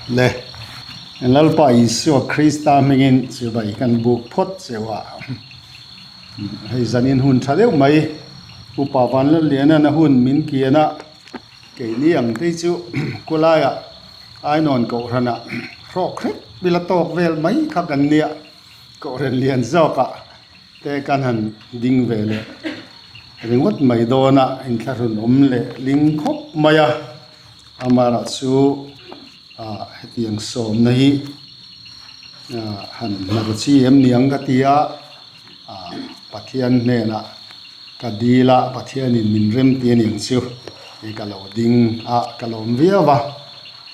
Le, Lalpa Isua Krista hmingin chibai kan buk phawt cheu a. Hei zanin hun tha deuh mai, Upa Vanlalliana'n a hun min kian a, keini ang te chu khawlaiah Ainawn Kohhranah hrawk hrep ila tawk vel mai kha kan nia, Kohhran lian zawkah te kan han ding ve leh ringawt mai dawn a, inthlahrun awm leh ling khawp mai a, amaherawh chu ah hetiang sawmna hi ah han hnar chi em ni ang ka ti a, ah Pathian hnenah ka dil a, Pathianin min rem ti a ni ang chu hei ka lo ding a, ka lawm viau a,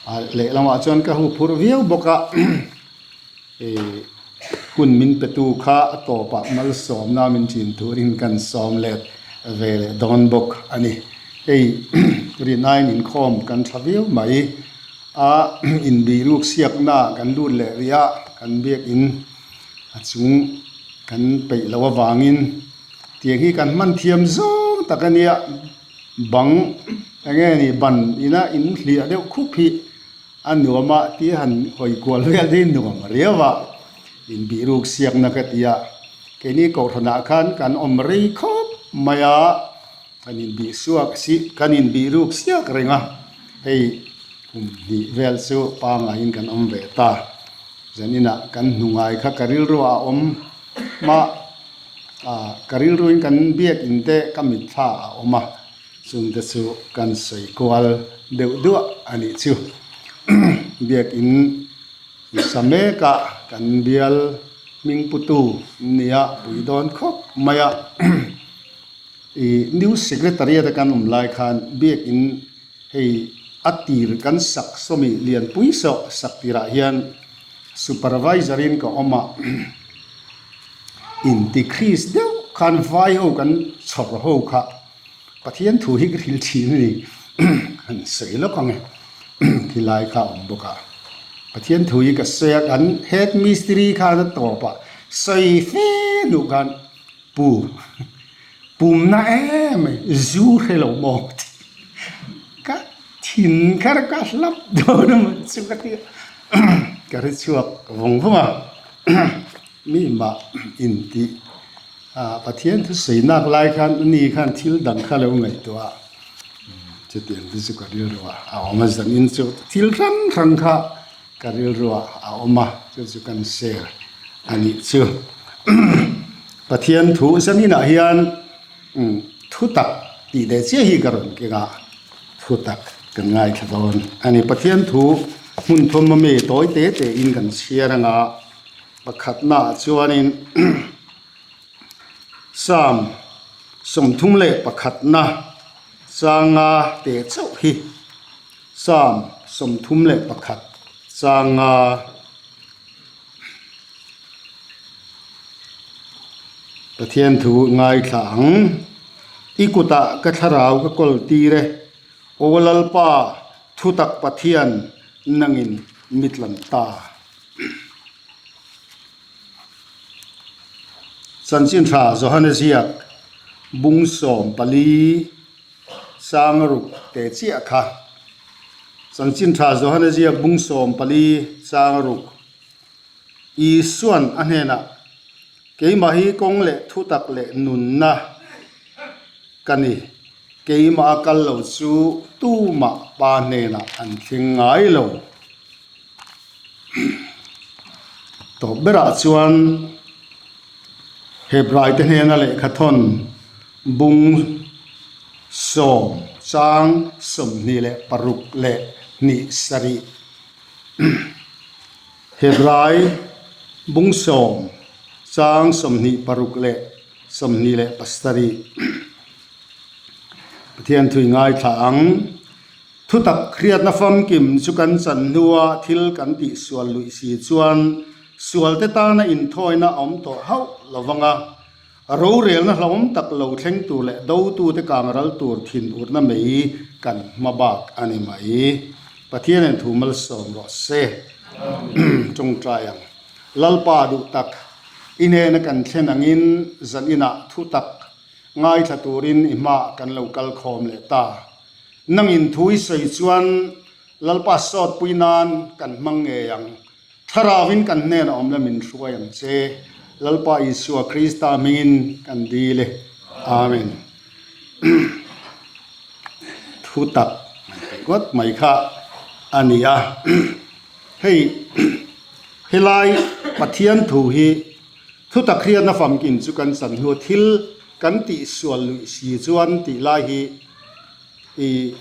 ah lehlamah chuan ka huphurh viau bawk a. Ih hun min petu kha a tawpah malsawmna min chin turin kan sawm let ve leh dawn bawk a ni. Hei rinaiin inkhawm kan tha viau mai a, inbihruk siakna kan lut leh rih a, kan biakin a chung kan peih loh avangin tiang hi kan hman thiam zawng tak a nia, bang eng nge ni ban ina inhliah deuh khup hi. A nuam a ti han hawi kual vel hi nuam riau a, inbihruk siakna ka ti a, keini kohhranah khan kan awm rei khawp mai a, kan inbih suak si kan inbihruk siak reng a, hei kum hnih vel chu pangaiin kan awm ve ta, zaninah kan hnu ngai kha ka rilru ah a awm hma ah ka rilruin kan biakin te ka mitthla a awm a. Chungte chu kan sawi kual deuh duah a nih chu. Biakin sa mekah kan bial hming putu nia pui dawn khawp mai a. Ih New Secretariat a kan awm lai khan biakin hei a tir kan sak sawmi lianpui sawh sak tirah hian Supervisor in ka awm a. Inti-Christ deuh khan vai ho kan chhawr ho kha. Pathian thu hi ka thil thin a ni han sawi lawk ang e khilai kha a awm bawk a Pathian thu hi ka sawi a kan head mistiri khan a tawp a sawi fe hnuh khan pu pumna em mai zu hre lo maw ka thin kha ka hlap dawn a maw chu ka ti a ka hre chhuak vawng vawng a mi mah intih. Ah, Pathian thusawi nak lai khan ani khan thil dang kha lo ngaihtuah a, chutiang te chu ka rilru ah a awm a, zanin chu thil hrang hrang kha ka rilru ah a awm a, chu chu kan share a nih chu. Pathian thu zanin ah hian thu tak tih leh chiah hi ka rawn keng a, thu tak kan ngaithla dawn a ni. Pathian thu hmun thum ami tawi te te in kan chhiar anga pakhatna ah chuanin Psalm 31na changa teh chauh hi Psalm 31 changa Pathian thu ngaithla ang. I kutah ka thlarau ka kawl tir e, Aw Lalpa, thutak Pathian nangin mitlan ta. Chanchin tha Johana ziak bung 14 sang ruk te chiah kha. Chanchin tha Johana ziak bung 14 sang ruk Isuan a hnenah, Keimah hi kawng leh thutak leh nunna ka ni. Keimah a kal lo chu tumah pa hnenah an thleng ngai lo. Tawp berah chuan Hebrai te hnena lehkhathawn bung 10 chang 26 leh hnih sarih Hebrai bung 10 chang 26 leh 27 Pathian thui ngaithla ang. Thutak hriatna famkim chu kan chan hnua thil kan tih sual luih si chuan sualte tana inthawina a awm tawh hauh lo vang a, rorelna hlauhawm tak lo thleng tur leh dotute kang ral tur thin urna mai kan hma bak a ni mai. Pathianin thu malsawm rawh se. Tawngtai ang. Lalpa duh tak, i hnena kan thlen angin zaninah thutak ngaithla turin i hmaah kan lo kal khawm leh ta. Nangin thu i sawi chuan Lalpa sawtpui nan kan hmang ngei ang. Thlarauin kan hnenah awm la min hruai ang che. Lalpa Isua Krista hmingin kan dil e. Amen. Thu tak ngawt mai kha a ni a. Hei helai Pathian thu hi thu tak hriatna famkim chu kan chan hnu thil kan tihsual luih si chuan tih lai hi Ih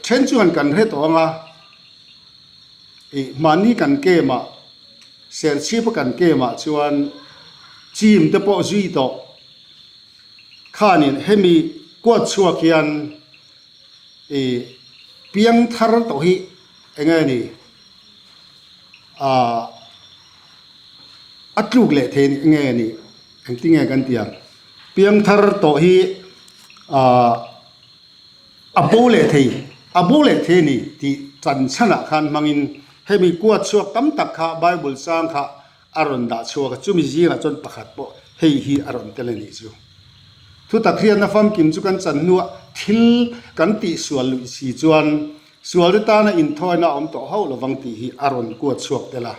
then chuan kan hre tawh ang a, ih mahni kan game ah serchhip a kan game ah chuan team te pawh zui tawh khanin hemi kuat chhuak hian ih piang thar tawh hi eng nge ni ah a tluk leh thei eng nge ni engtin nge kan tih ang piang thar tawh hi ah. A bo leh thei, a bo leh thei a ni tih chan chhanah khan hmangin hemi kuat chhuak tam tak kha Bible chang kha a rawn dah chhuak a, chumi zingah chuan pakhat pawh hei hi a rawn tel a nih chu. Thutak hriatna famkim chu kan chan hnuah thil kan tihsual luih si chuan sualte tana inthawina a awm tawh hauh lovang tih hi a rawn kuat chhuak tel a.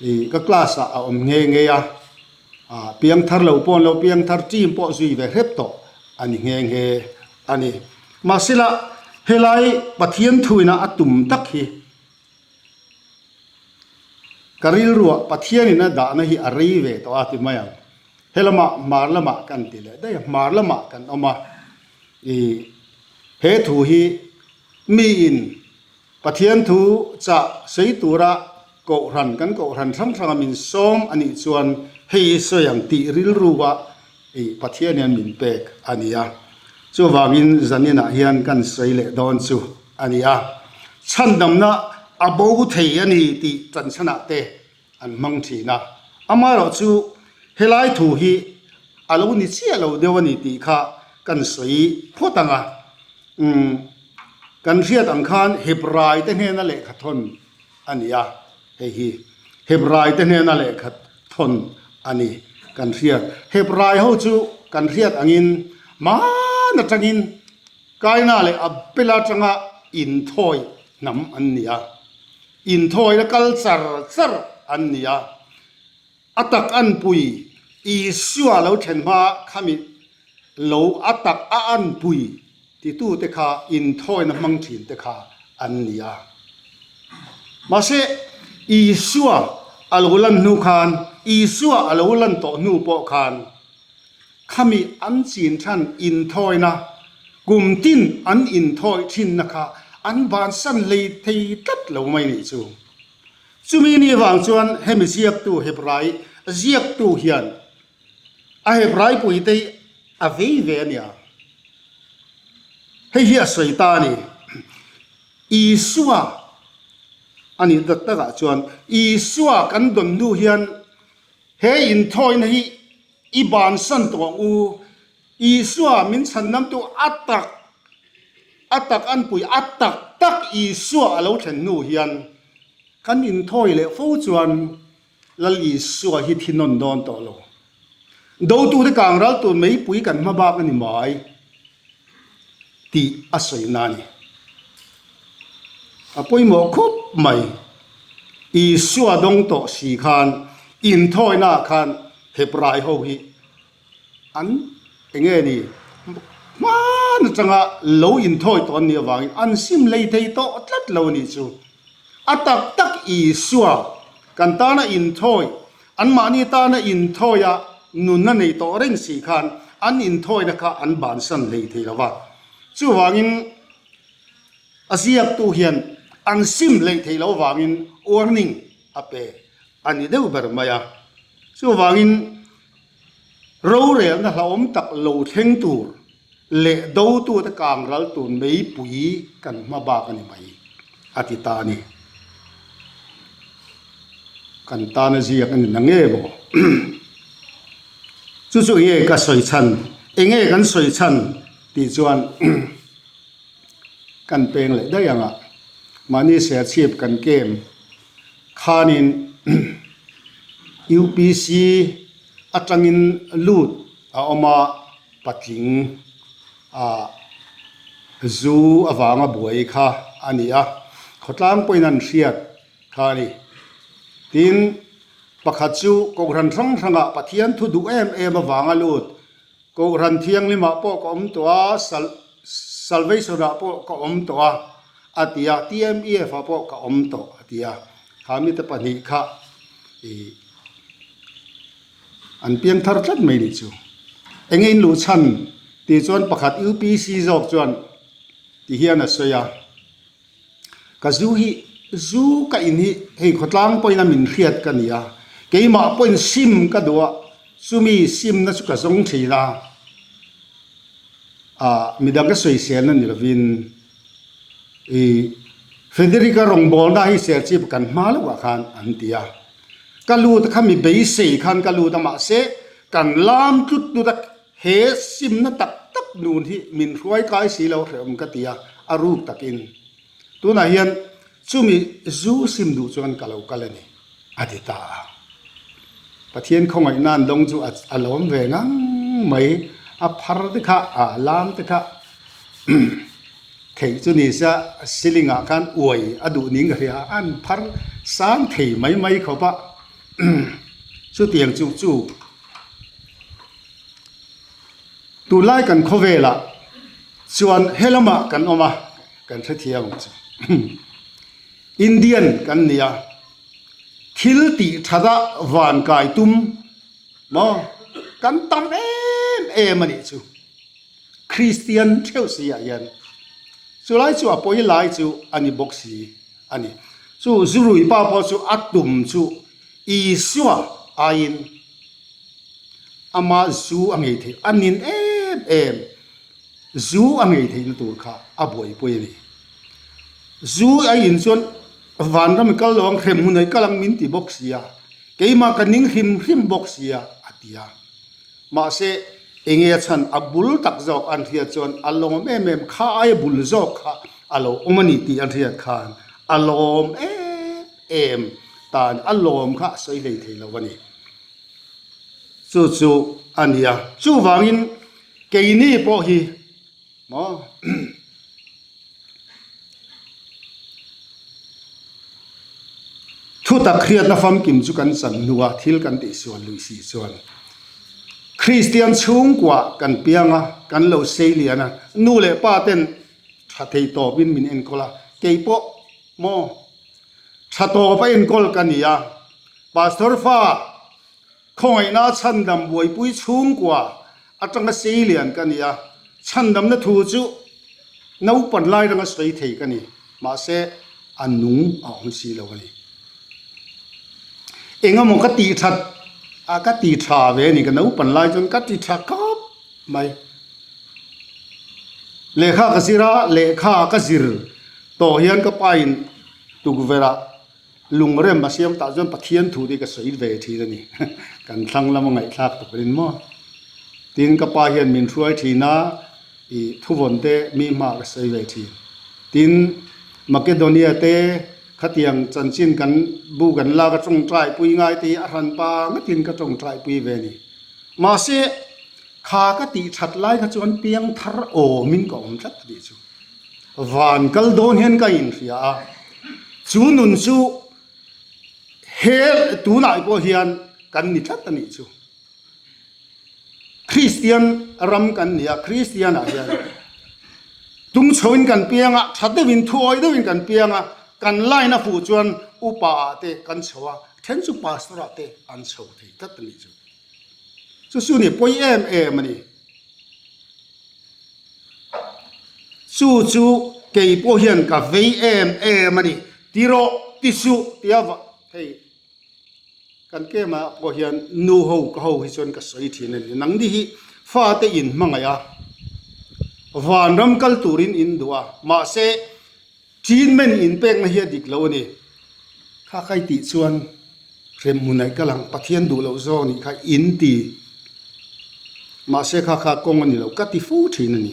Ih ka class ah a awm nghe nghe a. Ah piang thar lo pawh an lo piang thar team pawh zui ve hrep tawh a ni nghe nghe a ni. Mahsela helai Pathian thuina a tum tak hi ka rilruah Pathianin a dahna hi a rei ve tawh a ti mai ang. Helamah hmar lamah kan ti leh daih a, hmar lamah kan awm a. Ih he thu hi miin Pathian thu chah sawi tura kohhran kan kohhran hrang hranga min sawm a nih chuan hei hi sawi ang tih rilrua ih Pathian hian min pek a ni a. Chuvangin zaninah hian kan sawi leh dawn chu a ni a. Chhandamna a bo thei a ni tih chanchhanah te an hmang thin a. Amaherawh chu helai thu hi a lo ni chiah lo deuh a ni tih kha kan sawi phawt ang a. Umm, kan hriat ang khan Hebrai te hnena lehkha thawn a ni a, hei hi Hebrai te hnena lehkha thawn a ni kan hriat. Hebrai ho chu kan hriat angin hmaan atangin Kaina leh Abela atanga inthawi hnam an ni a. Inthawina kal char char an ni a, a tak anpui Isua lo then hma khami lo a tak a anpui titute kha inthawina hmang thin te kha an ni a. Mahse, Isua a lo lan hnu khan, Isua a lo lan tawh hnu pawh khan, Khami an chin than inthawina, kum tin an inthawi thinna kha an bansan hlei thei tlat lo mai nih chu. Chumi ni vang chuan hemi ziaktu Hebrai ziaktu hian a Hebrai puite hi a vei ve a nia. Hei hi a sawi ta a ni. Isua a nih tak takah chuan Isua kan dawn hnu hian he inthawina hi I bansan tawh ang u. Isua min chhandamtu a tak a tak anpui a tak tak Isua a lo thlen hnu hian kan inthawi leh fo chuan Lal Isua hi thi nawn dawn tawh lo. Dotute kang ral tur meipui kan hma bak a ni mai tih a sawina a ni. A pawimawh khawp mai. Isua dawng tawh si khan inthawina ah khan Hebrai ho hi an eng nge ni hman atanga lo inthawi tawh an nih avangin an sim lei thei tawh tlat lo a nih chu. A tak tak Isua kan tana inthawi, anmahni tana inthawi a nunna nei tawh reng si khan an inthawina kha an bansan hlei thei lo va. Chuvangin a ziaktu hian an sim hleih theih loh avangin warning a pe a ni deuh ber mai a. Chuvangin rorelna hlauhawm tak lo thleng tur leh dotute kang ral tur meipui kan hma bak a ni mai a ti ta a ni. Kan tana ziak a ni na nge maw? Chu chu enge ka sawi chhan? Enge kan sawi chhan tih chuan kan peng leh daih ang a, mahni serchhip kan kem khanin UPC atangin lut a awm a, patling ah zu avanga buai kha a ni a. Khawtlang pawhin an hriat kha a ni. Tin, pakhat chu Kohhran hrang hrangah Pathian thu duh em em avanga lut, Kohhran Thianghlimah pawh ka awm tawh a, Salvation-ah pawh ka awm tawh a, a ti a, TMEF-ah pawh ka awm tawh, a ti a. Kha mite pahnih kha ih an piang thar tlat mai nih chu. Enge in luh chhan tih chuan pakhat UPC zawk chuan ti hian a sawi a. Ka zu hi, zu ka in hi hei khawtlang pawhin a min hriat ka ni a, keimah pawhin sim ka duh a, chumi simna chu ka zawng thin a, ah midang ka sawiselna ni lovin ih Federica rawngbawlna hi Serchhip kan hma lohah khan an ti a, ka lut kha mi beisei khan ka lut a mahse kan lam tlut tlut a. He simna tak tak nun hi min hruai kai si lo hrehawm ka ti a, a ruk takin. Tunah hian chumi zu sim duh chuan ka lo kal a ni, a ti ta a. Pathian khawngaihna an dawng chu a lawm ve ngang mai, a phar te kha, a lam te kha theih chu ni se ceiling ah khan uai a duh ning ka hria a, an phar sang thei mai mai khawp a, chutiang chu chu. Tunlai kan khawvelah chuan helamah kan awm a, kan hrethiam ang chu. Indian kan ni a, thil tih that a van kai tum maw kan tam em em a nih chu. Kristian theuh si ah hian chulai chu a pawi lai chu a ni bawk si a ni. Chu zurui pa pawh chu a tum chu Isua aiin ama zu a ngei theih, a nin em em, zu a ngei theihna tur kha a buaipui a ni. Zu a in chuan vanram i kal lo ang, hrem hmun ah i kal ang min ti bawk si a, keimah ka ning hrim hrim bawk si a, a ti a. Mahse, enge a chhan a bul tak zawk an hriat chuan a lawm em em, kha aia bul zawk kha a lo awm a ni tih an hriat khan a lawm em em tan a lawm kha a sawi hlei thei lo a ni. Chu chu a ni a, chuvangin keini pawh hi maw Thutak hriatna famkim chu kan chan hnua thil kan tihsual lui si chuan Kristian chhungkua kan piang a, kan lo sei lian a, nu leh pa ten tha thei tawpin min enkawl a, kei pawh maw tha tawp a enkawl ka ni a, Pastor fa Khawngaihna chhandam buaipui chhungkua atanga sei lian ka ni a, chhandamna thu chu naupan lai ranga sawi thei ka ni, mahse a nung a awm si lo a ni. Engemaw ka tih that a ka ti tha ve a ni, ka naupan lai chuan ka ti tha khawp mai. Lehkha ka zir a, lehkha ka zir tawh hian ka pain tukverh ah Lungrem a siam tah chuan Pathian thu te ka sawi ve thin a ni. Kan thlang lama ngaihthlak turin maw. Tin ka pa hian min hruai thin a, i thuvawn te mi hma ka sawi ve thin. Tin Makedonia te khatiang chanchin kan bu kan lak a tawngtai pui ngai te hi a hran pa ngatin ka tawngtai pui ve a ni. Mahse kha ka tih that lai kha chuan piang thar awmin ka awm tlat a tih chu. Van kal dawn hian ka inhria a, chu nun chu he tunah pawh hian kan ni tlat a nih chu. Kristian ram kan ni a, Kristian ah hian tung chhoin kan piang a, tha deuhin thuawi deuhin kan piang a, kan line a fuh chuan upa ah te kan chho a, then chu pastor ah te an chho thei tlat a nih chu. Chu chu ni pawi em em a ni. Chu chu kei pawh hian ka vei em em a ni. Ti rawh, ti suh tia va hei kan kemah pawh hian nu ho ka ho hi chuan ka sawi thin a ni. Nangni hi fate in hmangaih a, vanram kal turin in duh a, mahse Treatment inpekna hi a dik lo a ni. Kha kai tih chuan hremhmun aih ka lang, Pathian duh loh zawk nih kha in ti. Mahse kha kha kawng a ni lo, ka ti fo thin a ni.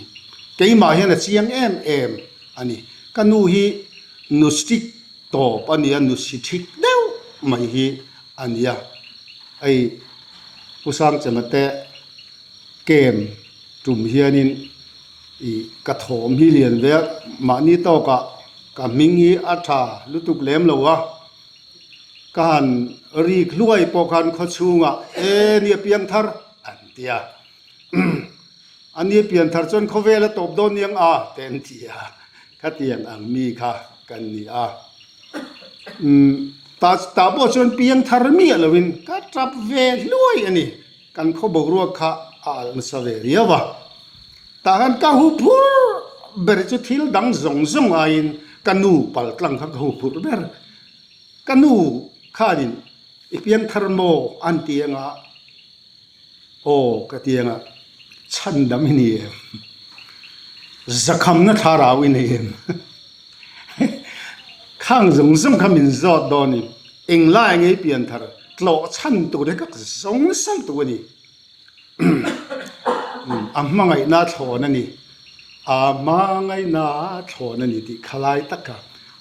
Keimah hian a chiang em em a ni. Ka nu hi nu strict tawp a ni a, nu si thik deuh mai hi a ni a. Hei Pu Sangchema te kem tum hianin Ih ka thawm hi lian ve a, mahni tawkah Ka hming hi a tha lutuk lem lo a, ka han rik hluai pawh khan khawchhungah e nia piangthar an ti a. A nia pianthar chuan khawvel a tawp dawn niang a te an ti a, khatiang ang mi kha kan ni a. Umm tah tah pawh chuan piangthar miah loin ka tap ve hluai a ni. Kan khaw boruak kha a alh nasa ve riau a, tah khan ka hu phur ber chu thil dang zawng zawng aiin ka nu pal tlang kha ka hu phur ber. Ka nu khanin i piang thar maw an ti anga aw ka ti anga chhan dam i ni em? Zakhamna thlarau i nei em? Khang zawng zawng kha min zawt dawn i englai nge i pian thar tlawh chhan tur hi ka zawng sal tu a ni. A hmangaihna thlawn a ni, a hmangaihna thlawn a ni tih khalai taka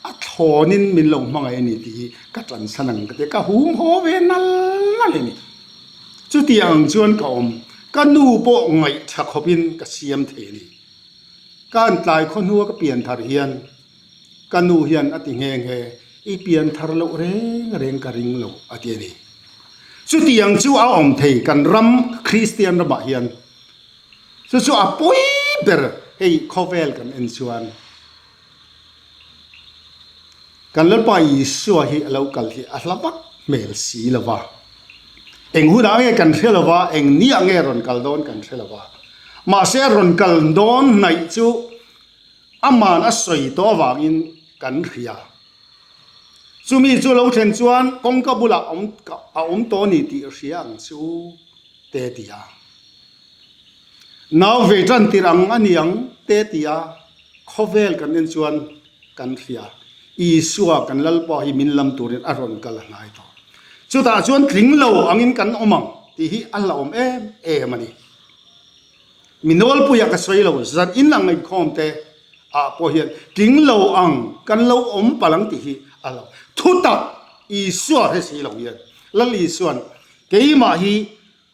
a thlawnin min lo hmangaih a ni tih hi ka tanchhan ang ka ti a, ka hum haw ve nal nal a ni. Chutiang ang chuan ka awm, ka nu pawh ngaihtha khawpin ka siam thei a ni. Ka han tlai khaw hnua ka pian thar hian ka nu hian a ti nghe nghe, I pian thar loh reng reng ka ring lo a ti a ni. Chutiang chu a awm thei kan ram Kristian ramah hian. Chu chu a pawi ber hei khawvel kan en chuan. Kan Lalpa Isua hi a lo kal hi a hla vak hmel si lo va. Eng hunah nge kan hre lo va, eng niah nge rawn kal dawn kan hre lo va. Mahse a rawn kal dawn hnaih chu aman a sawi tawh avangin kan hria. Chumi chu lo thlen chuan kawngka bulah a awm tawh a ni tih hria ang chu te ti a. Nau ve tan tir ang a ni ang te ti a, khawvel kan en chuan kan hria. Isua kan Lalpa hi min lam turin a rawn kal a hnai tawh. Chutah chuan tling lo angin kan awm ang tih hi a hlauhawm em em a ni. Mi nawlpuiah ka sawi lo, zan in ang inkhawm te ah pawh hian tling lo ang kan lo awm palh ang tih hi a hlauhawm. Thutak Isua hre si lo hian Lal Isua'n keimah hi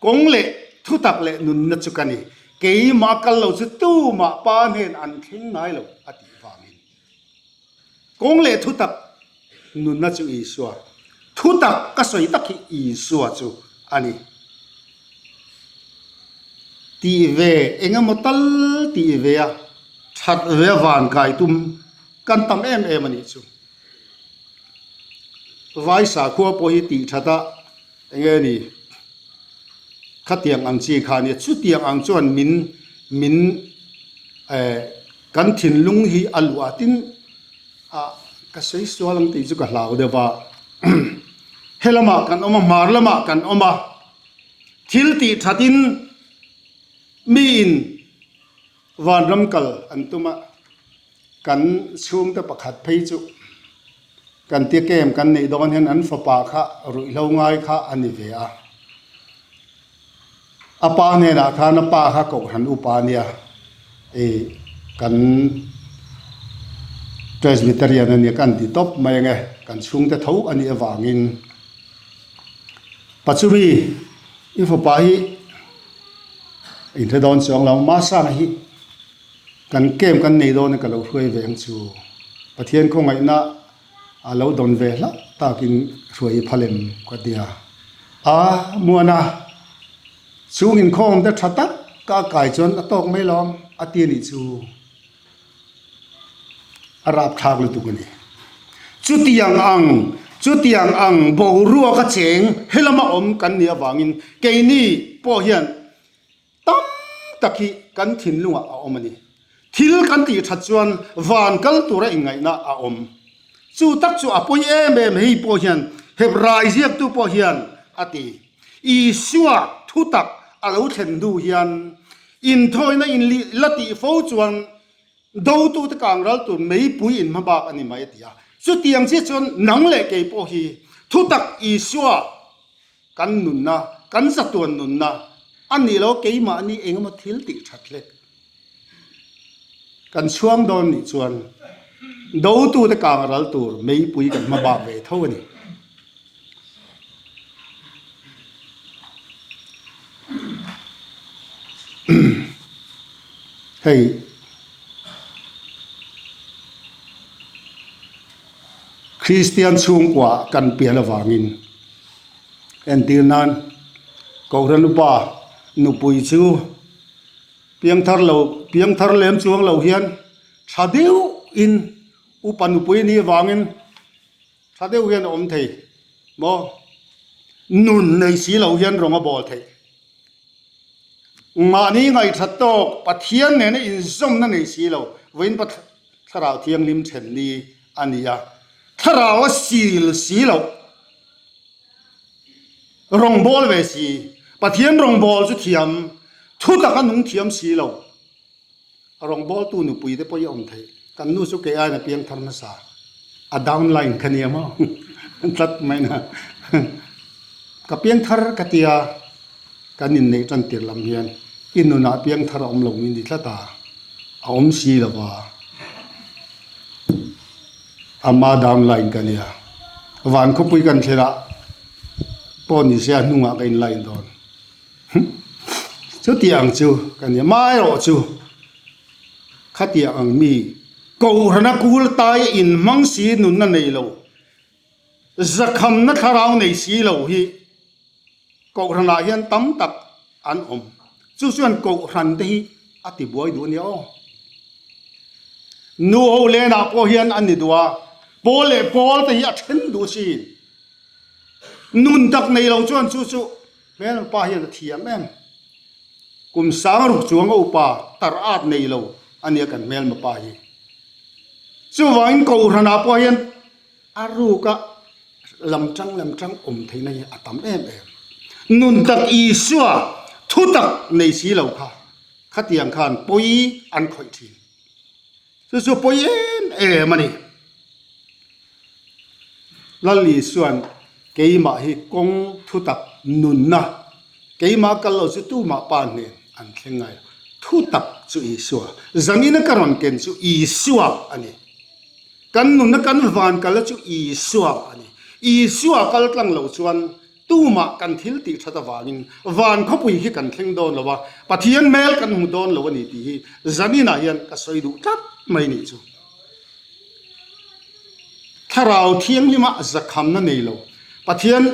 Kawng leh thutak leh nunna chu ka ni, keimah kal lo chu tumah pa hnen an thleng ngai lo a tih vangin. Kawng leh thutak nunna chu Isua, thutak ka sawi tak hi Isua chu a ni. Tih ve eng emaw tal tih ve a, that ve a van kai tum kan tam em em a nih chu. Vai sakhua pawh hi tih that a Eng nge ni? Khatiang ang chi kha nia, chutiang ang chuan min min eh kan thinlung hi a luah tin a ka sawi sual ang tih chu ka hlau deuh a. He lamah kan awm a, hmar lamah kan awm a, thil tih thatin miin vanram kal an tum a. Kan chhungte pakhat phei chu kan tia kem kan neih dawn hian an fapa kha ruihhlo ngai kha a ni ve a. A pa hnenah khan a pa kha kohhran upa a nia, ih kan Presbyterian a nia kan ti tawp mai ange, kan chhungte tho a nih avangin. Pachumi i fapa hi inhre dawn chuang lo, Masanga hi. Kan camp kan nei dawn a ka lo hruai ve ang chu. Pathian khawngaihna a lo dawn ve hlauh takin hruai i phal em ka ti a. A Muana, chung inkhawm te tha tak ka kai chuan a tawk mai lawm a ti a nih chu. A rapthlak lutuk a ni. Chutiang ang, chutiang ang boruak a cheng helama awm kan nih avangin keini pawh hian Tam tak hi kan thinlungah a awm a ni. Thil kan tih that chuan van kal tura inngaihna a awm. Chu tak chu a pawi em em hei pawh hian Hebrai ziaktu pawh hian a ti. Isua thutak a lo thlen hnu hian inthawina in la tih fo chuan dotute kang ral tur meipui in hmabak a ni mai a ti a. Chutiang chiah chuan nang leh kei pawh hi thutak Isua Kan nunna, kan zatuan nunna a nih lo keimahni engemaw thil tih that hlek kan chhuang dawn nih chuan dotute kang ral tur meipui kan hma bak ve tho a ni. Hei. Kristian chhungkua kan pian avangin. Entir nan, Kohhran upa nupui chu piangthar lo, piangthar lem chuang lo hian tha deuhin upa nupui ni avangin tha deuh hian a awm thei maw? Nun nei si lo hian rawng a bawl theih. Mahni ngaihthat tawk Pathian nena inzawmna nei si lo, vawiin Thlarau Thianghlim then ni a ni a, Thlarau a sil si lo, rawngbâwl ve si, Pathian rawngbâwl chu thiam, thutak a nung thiam si lo, rawngbâwltu nupui te pawh hi a awm theih, kan nu chu kei aiin a piang thar hmasa, a downline kha nia maw tlat mai na, ka piang thar ka tia. Kan inneih tan tir lam hian i nunah piangthar a awm lo min ti tlat a, a awm si lo va, ama downline ka nia. Van khawpui kan thlen ah pawh ni se a hnungah ka in line dawn. Chutiang chu ka nia. Amaherawh chu khatiang ang mi Kohhrana kul tai inhmang si nunna nei lo, zakhamna thlarau nei si lo hi Kohhranah hian tam tak an awm. Chu chuan kohhran te hi a ti buai duh a nia aw. Nu ho lenah pawh hian an ni duh a, pawl leh pawl te hi a then duh sin. Nun tak nei lo chuan chu chu hmelpa hian a thiam em. Kum sang ruk chuang a upa tar at nei lo a nia kan hmelma pa hi. Chuvangin kohhranah pawh hian A ruka lam tang lam tang awm theihna hi a tam em em. Nun tak Isua thutak nei si lo kha khatiang khan pawi an khawih thin. Chu chu pawi em em a ni. Lal Isua'n keimah hi kawng thutak nunna, keimah kal lo chu tumah pa hnen an thleng ngai lo. Thutak chu Isua, zanina ka rawn ken chu Isua a ni. Kan nunna kan van kalna chu Isua a ni. Isua kal tlang lo chuan tumah kan thil tih that avangin van khawpui hi kan thleng dawn lo a, Pathian hmel kan hmu dawn lo a ni tih hi zaninah hian ka sawi duh tlat mai nih chu. Thlarau Thianghlima zakhamna nei lo, Pathian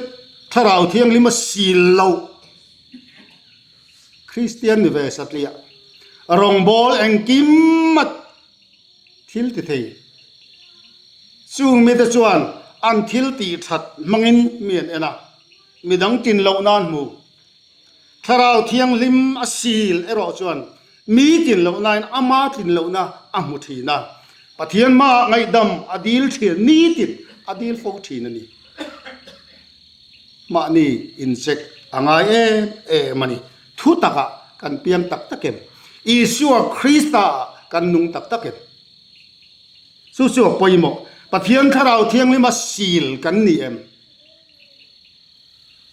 Thlarau Thianghlima sil lo Kristian ni ve satliah rawngbawl engkim a Thil ti thei. Chung mite chuan an thil tih that hmangin mi an en a, midang tin loh nan hmu. Thlarau Thianghlim a sil erawh chuan mi tin loh nain ama tlin lohna a hmu thin a, Pathian hmaah ngaihdam a dil thin, nitin a dil fo thin a ni. Mahni incheck a ngai em em a ni. Thu takah kan piang tak tak em? Isua Krista ah kan nung tak tak em? Chu chu a pawimawh. Pathian Thlarau Thianghlima sil kan ni em?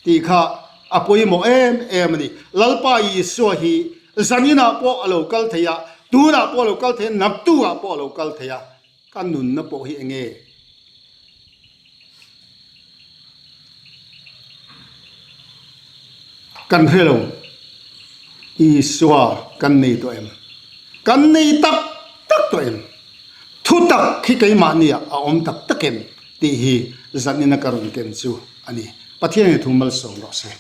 Tih kha a pawimawh em em a ni. Lalpa Isua hi zaninah pawh a lo kal thei a, tunah pawh a lo kal thei a, naktukah pawh a lo kal thei a. Ka nunna pawh hi enge? Kan hre lo. Isua kan nei tawh em? Kan nei tak tak tawh em? Thutak hi keimahniah a awm tak tak em? Tih hi zanina ka rawn ken chu a ni. Pathianin thu malsawm rawh se.